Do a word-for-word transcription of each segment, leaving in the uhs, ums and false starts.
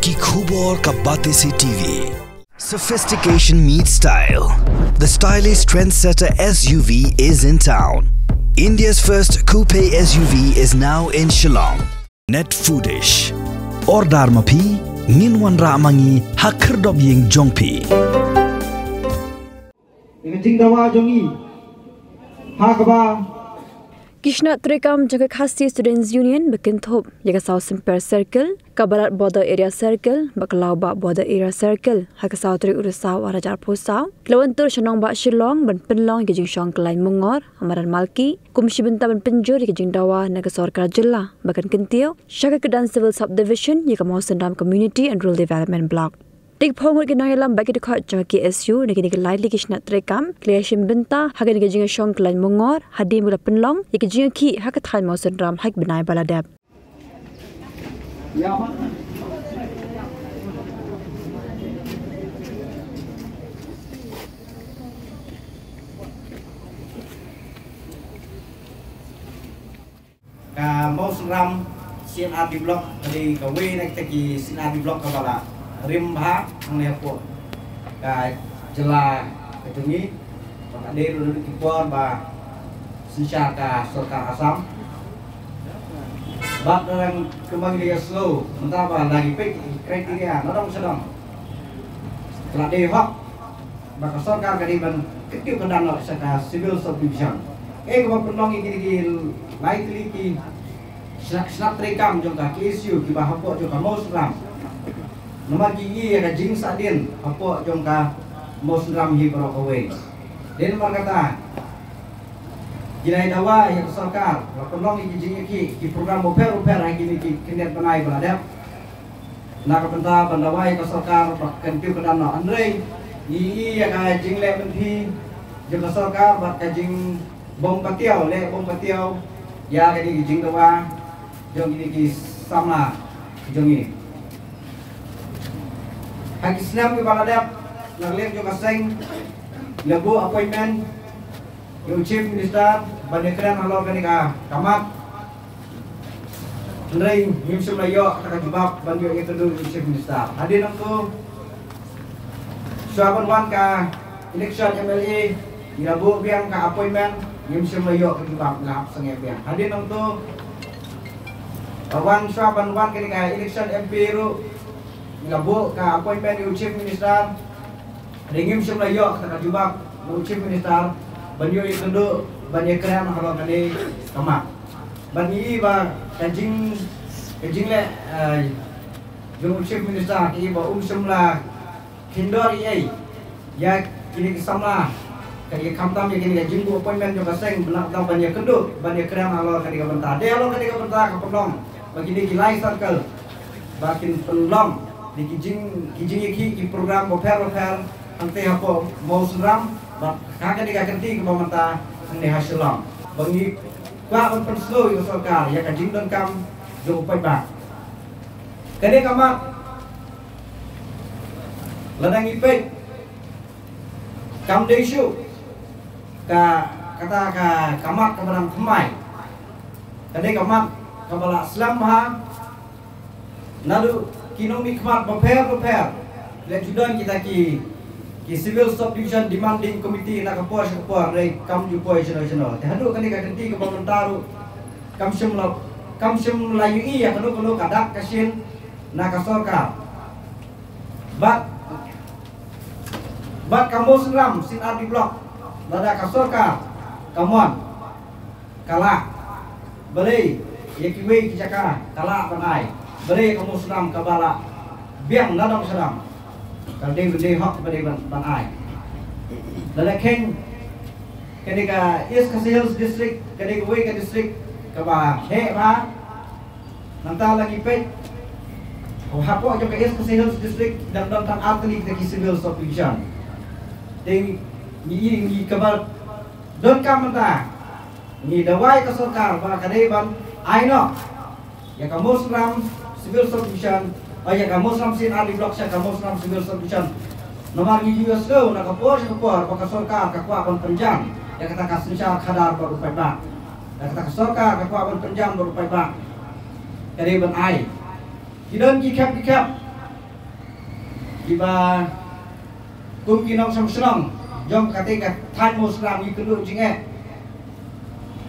Ki khubor ka Batesi T V. Sophistication meets style. The stylish trendsetter S U V is in town. India's first coupe S U V is now in Shillong. Net Foodish. Order ma phi, ngin wanrah ma ngi ha khyrdop ïing jong phi. Ïa ka jingdawa jong ngi ha kaba. Ki shnat treikam jong ka Khasi Students Union ba kynthup ïa ka South Symper Circle, ka Balat Border Area Circle bad ka Lawbah Border Area Circle ha ka saw tarik u Risaw arhajar arphew saw ki la wan tur sha nongbah Shillong ban pynlong ïa ka jingshong kyllaiñ mungor ha madan Malki kum shi bynta ban pynjur ïa ka jingdawa na ka sorkar jylla ba kan kyntiew sha ka kyrdan Civil Subdivision ïa ka Mawsynram Community and Rural Development Block. Te ki phew ngut ki nongïalam bad ki dkhot jong ka K S U na kine ki lai tylli ki shnat treikam ki la ïashim bynta ha kane ka jingïashong kyllaiñ mungor hadien ba la pynlong ïa ka jingïakhih ha ka thaiñ Mawsynram ha ki bnai ba la dep. Ka Mawsynram C and R D Block ka dei kawei na kita ki C and R D Block kaba la rim bha hangne hapoh ka jylla ka jong ngi. Ba ka dei ruh ki por ba synshar ka sorkar Assam. Bad ka dang kumba ngi la ïa sngewthuh mynta ba la ngi peit ki kriteria na dong sha dong. Ka la dei hok ba ka sorkar ka dei ban kyntiew kyrdan noh sha ka Civil Subdivision. Kaei kaba pynlong ïa kine ki lai tylli ki shnat, shnat treikam jong ka K S U kiba hapoh jong ka Mawsynram. Namar ki ïohi ïa ka jingsahdien hapoh jong ka Mawsynram hi baroh kawei. Dei namar kata ki la ïa dawa ïa ka sorkar ba pynlong ïa ki jingïakhih ki program bapher bapher ha kine ki khyndiat bnai ba la dep. Na ka bynta ban dawa ïa ka sorkar ba kan kyntiew kyrdan noh, hynrei ngi ïohi ïa ka jingleh pynphi jong ka sorkar bad ka jingbym patiaw leh bym patiaw ïa kine ki jingdawa jong kine ki samla jong ngi. Ha ki snem kiba la dep na ka liang jong ka seng la buh appointment ïa u Chief Minister ban ïakren halor kane ka, ka mat. Hynrei ngim shym la ïoh kata ka jubab ban ïoh ïakynduh ïa u Chief Minister. Hadien nangto shuwa ban wan ka election M L A ngi la buh biang ka appointment, ngim shym la ïoh ka jubab, ngi la hap sangeh biang. Hadien nangto ka wan shuwa ban wan kane ka election M P ruh ngi la buh ka appointment ïa u Chief Minister. Hynrei ngim shym la ïoh kata ka jubab na u Chief Minister ban ïoh ïakynduh ban ïakren halor kane ka mat. Bad ngi i ba ka jing, ka jingleh, eh, jong u Chief Minister ka i ba um shym la kyndor ei ei ïa kine ki samla, ka i khamtam ïa kine ka jingbuh appointment jong ka seng bad nangta ban ïakynduh ban ïakren halor kane ka bynta. Dei halor kane ka bynta ka pynlong ba kine ki lai circle ba kin pynlong da ki jing, ki jingïakhih ki program bapher bapher hangtei hapoh Mawsynram bad ha kane ka kynti kaba mynta hangne ha Shillong. Ba ngi kwah ban pynsngew ïa ka sorkar ïa ka jingdonkam jong u paidbah. Kane ka mat lada ngi peit kam dei shuh ka, kata ka, ka mat kaba dang thymmai. Ka dei ka mat kaba la slem bha. Naduh ki nongmihkhmat bapher bapher la ju don kita ki, ki Civil Subdivision Demanding Committee na ka por sha ka por, hynrei kam ju poi shano shano. Te haduh kane ka kynti kaba mynta ruh kam shym la, kam shym la ïohi ïa kano kano ka dak ka shin na ka sorkar. Bad, bad ka Mawsynram C and R D Block, lada ka sorkar ka mon, ka lah, balei ïa kiwei ki jaka ka lah ban ai, balei ïa ka Mawsynram kaba la biang na dong sha dong, ka dei, dei hok ba dei ban, ban ai. Lada kheiñ, ka dei ka East Khasi Hills District, ka dei kawei ka district kaba heh bha. Nangta la ngi peit, oh, hapoh jong ka East Khasi Hills District dang don tang artylli kita ki Civil Subdivision. Te ngi, ngi kaba donkam mynta, ngi dawa ïa ka sorkar ba ka dei ban ai noh ïa ka Mawsynram Civil Subdivision, oh, ïa ka Mawsynram C and R D Block sha ka Mawsynram Civil Subdivision. Namar ngi ju ïohsngew na ka por sha ka por ba ka sorkar ka kwah ban pynjam ïa kata ka synshar khadar bad u paidbah. Ïa kata ka sorkar ka kwah ban pynjam bad u paidbah. Ka dei ban ai. Ki don ki khep ki khep. Kiba kum ki nongshong shnong jong kata ka thaiñ Mawsynram ngi kynduh jingeh.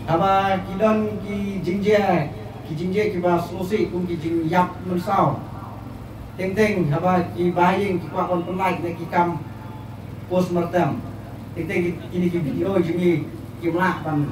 Haba ki don ki jingjia, ki jingjia kiba sngewsih kum ki jingïap mynsaw. Teng teng haba ki bahaïing ki kwah ban pynlait na ki kam postmortem. Teng teng ki, kine ki video jong ngi kim lah ban,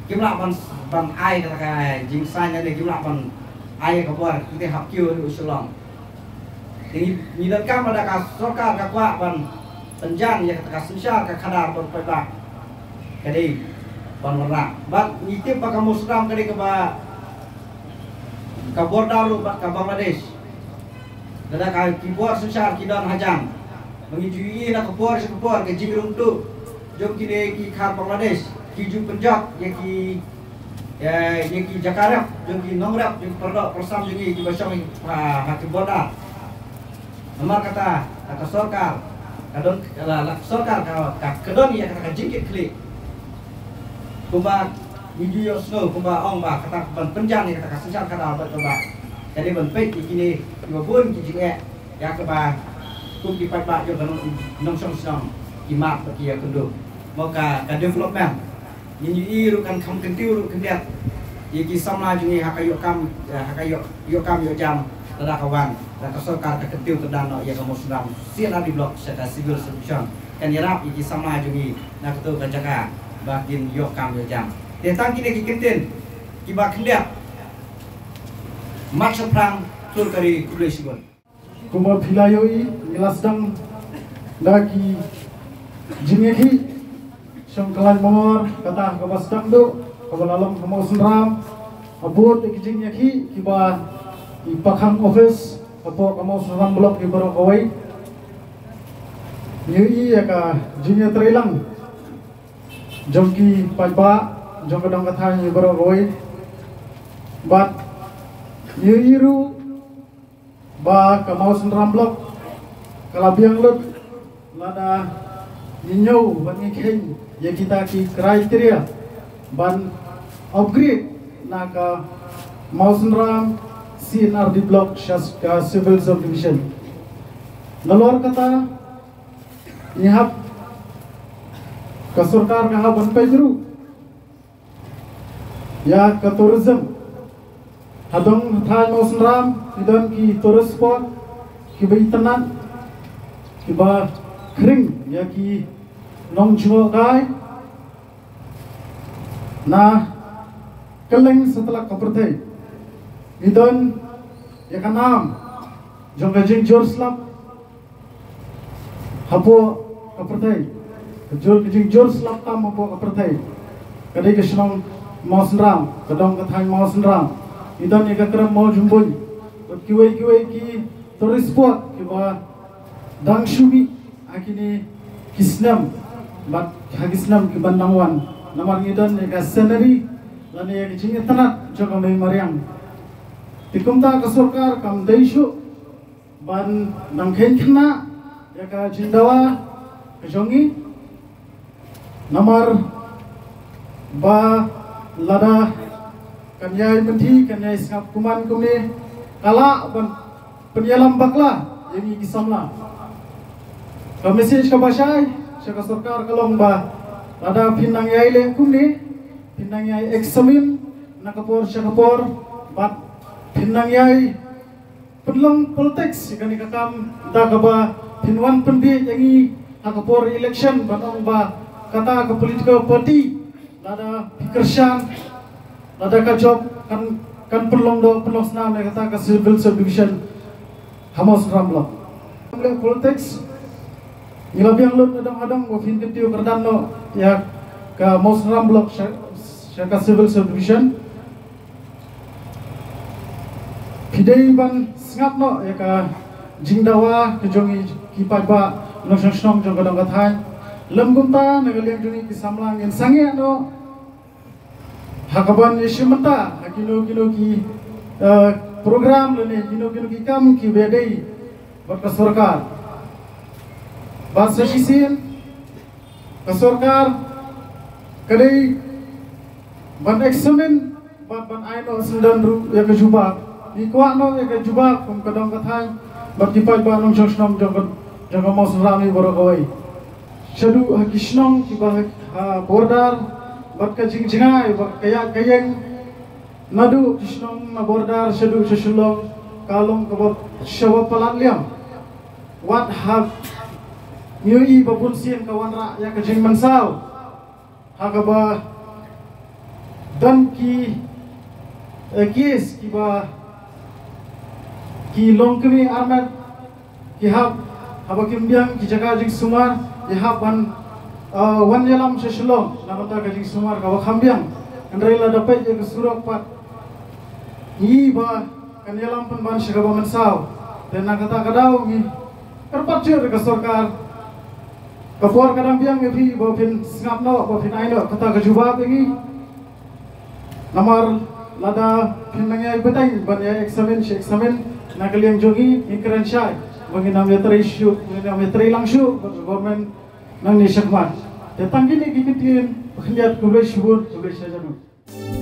kim lah ban, ban ai kata ka jingsain ne kim lah ban ai ka bor, kita hap kiew ruh Shillong. Te ngi, ngi donkam lada ka sorkar ka kwah ban pynjan ïa kata ka synshar ka khadar bad paidbah, ka dei ban wanrah. Bad ngi tip ba ka Mawsynram ka dei kaba, ka border ruh bad ka Bangladesh. Lada ka ki bor synshar ki don hajan, ba ngi ju ïohi na ka por sha ka por ka jingrung tuh jong kine ki khar Bangladesh, ki ju pynjot ïa ki, ïa, ïa ki jaka rep jong ki nongrep, jong ki pyrdoh pyrsam jong ngi kiba shong ha, ha ki border. Namar kata, la ka sorkar ka don, la, la ka sorkar ka, ka, ka don ïa kata ka jingkitkhlieh. Kumba ngi ju ïohsngew, kumba ong ba kata ban pynjan ïa kata ka synshar khadar bad paidbah, ka dei ban peit ïa kine kiba bun ki jingeh ïa kaba kum ki paidbah jong ka nong, nongshong shnong ki mad bad ki ïakynduh. Mo ka, ka development. Ngin ïohi ruh kan kham kyntiew ruh khyndiat ïa ki samla jong ngi ha ka ïoh kam, eh, ha ka ïoh, ïoh kam ïoh jam lada ka wan, lada ka sorkar ka kyntiew kyrdan noh ïa ka Mawsynram C and R D Block sha ka Civil Subdivision. Kan ïarap ïa ki samla jong ngi na kato ka jaka ba kin ïoh kam ïoh jam. Te tang kine ki kyntien kiba khyndiat. Mat shaphrang, tur kari, khublei shibun. Kumba phi la ïohi, ngi la sdang da ki jingïakhih shong ka lain mongor, kata kaba sdang duh, kaba la long ha Mawsynram, ha bud ki jingïakhih kiba i pakhang office hapoh ka Mawsynram Block i baroh kawei. Ngi ïohi ïa ka jingïatreilang jong ki paidbah jong ka dong ka thaiñ i baroh kawei. Bad ngi ïohi ruh ba ka Mawsynram Block ka la biang lut lada ngi ñiew bad ngi kheiñ ïa kita ki criteria ban upgrade na ka Mawsynram C and R D Block sha ka Civil Subdivision. Nalor kata ngi hap, ka sorkar ka hap ban peit ruh ïa ka tourism. Ha dong ha thaiñ Mawsynram ki don ki tourist spot kiba itynnad, kiba khring ïa ki nongjngohkai na kylleng satlak ka pyrthei. Ngi don ïa ka nam jong ka jingjur slap hapoh ka pyrthei. Ka jur, ka jingjur slap tam hapoh ka pyrthei ka dei ka shnong Mawsynram, ka dong ka thaiñ Mawsynram. Ngi don ïa ka krem Mawjymbuin bad kiwei kiwei ki tourist spot kiba dang shu mih ha kine ki snem bad ha ki snem kiban dang wan. Namar ngi don ïa ka scenery lane ïa ka jingitynnad jong ka mei mariang. Te kumta ka sorkar kam dei shuh ban nang kheiñ khynnah ïa ka jingdawa ka jong ngi. Namar ba lada kan ïai mynthi, kan ïai sngap kumne kumne, ka lah ban pynïalam bakla ïa ngi ki samla. Ka message kaba shai sha ka sorkar ka long ba lada phin nang ïai leh kumne, phin nang ïai examine na ka por sha ka por bad phin nang ïai pynlong politics ïa kane ka kam da kaba phin wan pynbiej ïa ngi ha ka por election ban ong ba kata ka political party lada phi kyrshan, lada ka jop kan, kan pynlong doh pynlong snam ïa kata ka Civil Subdivision ha Mawsynram Block. Politics ngi la biang lut na dong ha dong ba phin kyntiew kyrdan noh ïa ka Mawsynram Block sha, sha ka Civil Subdivision. Phi dei ban sngap noh ïa ka jingdawa ka jong ngi ki paidbah nongshong shnong jong ka dong ka thaiñ. Lym kumta na ka liang jong ngi ki samla ngin sangeh noh ha kaban ïashim bynta ha kino kino ki, eh, program lane kino kino ki kam kiba dei bad ka sorkar. Bad sa shisien ka sorkar ka dei ban examine bad ban ai noh syndon ruh ïa ka jubab. Ngi kwah noh ïa ka jubab kum ka dong ka thaiñ Bad ki paidbah nongshong shnong jong ka, jong ka Mawsynram hi baroh kawei. Shaduh ha ki shnong kiba ha border, bad ka jingjngai bad ka ïaid ka ïeng naduh ki shnong na border shaduh sha Shillong, ka long kaba shaba palat liang. Wat haba ngi ïohi ba bun sien ka wanrah ïa ka jingmynsaw ha kaba don ki, eh, case kiba ki longkmie armet ki hap, haba kim biang ki jaka jingsumar, ki hap ban, eh, wan ïalam sha Shillong na ka bynta ka jingsumar kaba kham biang. Hynrei lada peit ïa ka surok pat ngi ba kan ïalam pynban sha kaba mynsaw. Te na kata ka daw ngi kyrpad shuh ïa ka sorkar, ka por ka dang biang ïa phi ba phin sngap noh, ba phin ai noh kata ka jubab ïa ngi. Namar lada phin nang ïai bteng ban ïai examine shi examine na ka liang jong ngi, ngi kren shai ba ngin ym ïatrei shuh, ngin ym ïatrei lang shuh bad ka government nangne shakhmat. Te tang kine ki ktien, khyndiat, khublei shibun, khublei shihajar nguh.